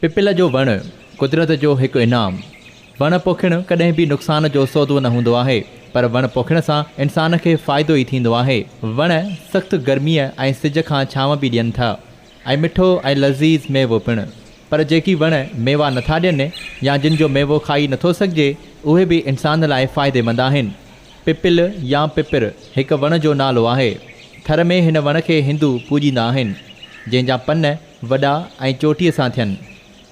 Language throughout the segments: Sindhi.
پپل جو وڻ قدرت جو هڪ انعام. وڻ پوکڻ ڪڏهن به نقصان جو سودو نه هوندو آهي، پر وڻ پوکڻ سان انسان کي فائدو ئي ٿيندو آهي. وڻ سخت گرميء ۽ سج کان ڇانو به ڏين ٿا ۽ مٺو ۽ لذيذ ميوو پڻ. پر جيڪي وڻ ميوا نٿا ڏين يا جن جو ميوو کائي نٿو سگهجي، اهي به انسان لاء فائديمند آهن. پپل يا پپر هڪ وڻ جو نالو آهي. ٿر ۾ هن وڻ کي هندو پوڄيندا آهن، جنهن جا پن وڏا ۽ چوٽيء سان ٿين.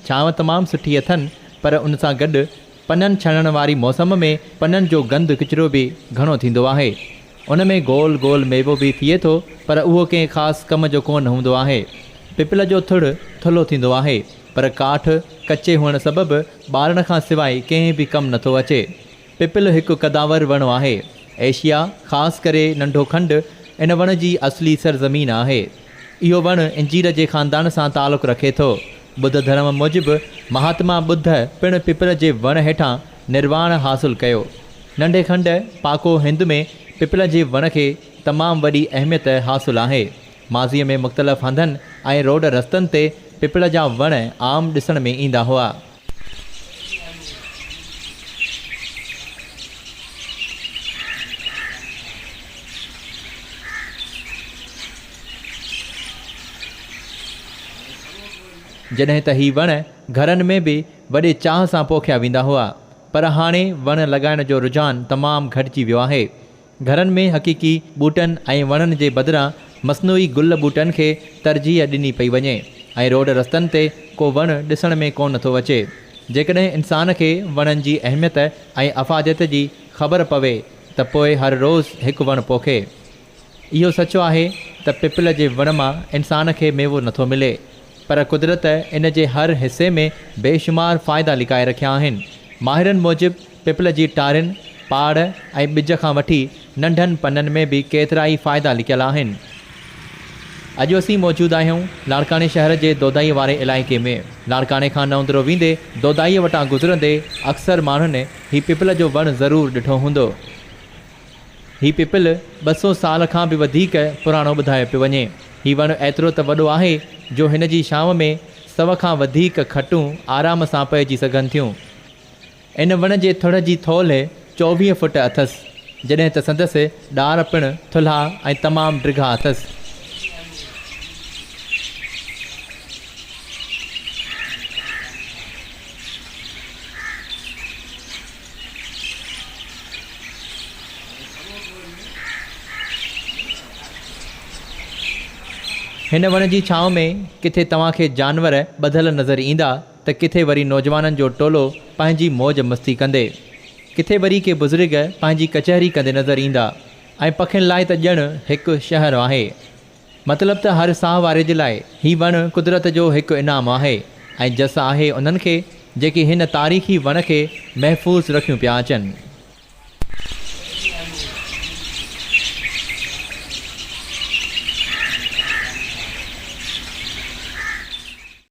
ڇانو تمام سٺي اٿن پر ان سان گڏ پنن ڇڻڻ واري موسم ۾ پنن جو گند ڪچرو به گهڻو ٿيندو آهي. ان ۾ گول گول ميوو به ٿئي ٿو پر اهو ڪنهن خاص ڪم جو ڪونه هوندو آهي. پپل جو ٿڙ ٿلهو ٿيندو آهي پر ڪاٺ ڪچي هئڻ سبب ٻارڻ کان سواء ڪنهن به ڪم نٿو اچي. پپل هڪ قداور وڻ آهي. ايشيا، خاص ڪري ننڍو کنڊ، ان وڻ جي اصلي سرزمين آهي. اهو وڻ انجير جي خاندان سان تعلق رکي ٿو. ٻڌ ڌرم موجب مهاتما ٻڌ پڻ پپل جي وڻ هيٺان نرواڻ حاصل ڪيو. ننڍي کنڊ، پاڪو هند ۾ پپل جي وڻ کي تمام وڏي اهميت حاصل آهي. ماضيء ۾ مختلف هنڌن ۽ روڊ رستن تي پپل جا وڻ عام ڏسڻ ۾ ايندا هئا. جڏهن ته هي وڻ گهرن ۾ به وڏي چاهه سان پوکيا ويندا هئا پر هاڻي وڻ لڳائڻ جو رجحان تمام گهٽجي ويو آهي. گهرن ۾ حقيقي ٻوٽن ۽ وڻن جي بدران مصنوعي گل ٻوٽن کي ترجيح ڏني پئي وڃي ۽ روڊ رستن تي ڪو وڻ ڏسڻ ۾ ڪونه ٿو اچي. جيڪڏهن انسان کي وڻن جي اهميت ۽ افاديت جي خبر پوي ته پوء هر روز هڪ وڻ پوکي. اهو سچ آهي ته پپل جي وڻ مان انسان کي ميوو نٿو ملي پر قدرت ان جي هر حصي ۾ بيشمار فائدا لڪائي رکيا آهن. ماهرن موجب پپل جي ٽارين، پاڙ ۽ ٻج کان وٺي ننڍن پنن ۾ به ڪيترائي فائدا لڪيل آهن. اڄ اسين موجود آهيون لاڙڪاڻي شهر جي دودائيء واري علائقي ۾. لاڙڪاڻي کان نئون ويندي دودائيء وٽان گذرندي اڪثر ماڻهن هي پپل جو وڻ ضرور ڏٺو هوندو. هي پپل 200 سال کان به وڌيڪ پراڻو ٻڌايو پيو وڃي. هي وڻ ايترو ته وڏو آهي جو هن جي ڇانو ۾ سو کان وڌيڪ کٽون آرام سان پئجي سگهن ٿيون. ان وڻ جي ٿڙ جي ٿولهه 24 فوٽ اٿس، جڏهن ته سندس ڏار پڻ ٿلها ۽ تمام ڊگها اٿس. هن وڻ جي ڇانو ۾ ڪٿي توهان کي جانور ٻڌل نظر ايندا ته ڪٿي وري نوجوانن جو ٽولو پنهنجي موج مستي ڪندي، ڪٿي وري ڪي بزرگ پنهنجي ڪچهري ڪندي نظر ايندا ۽ پکين لاء ته ڄڻ هڪ شهر آهي. مطلب ته هر ساهه واري جي لاء هي وڻ قدرت جو هڪ انعام آهي ۽ جس آهي انهن کي جيڪي هن تاريخي وڻ کي محفوظ رکيون پيا اچن.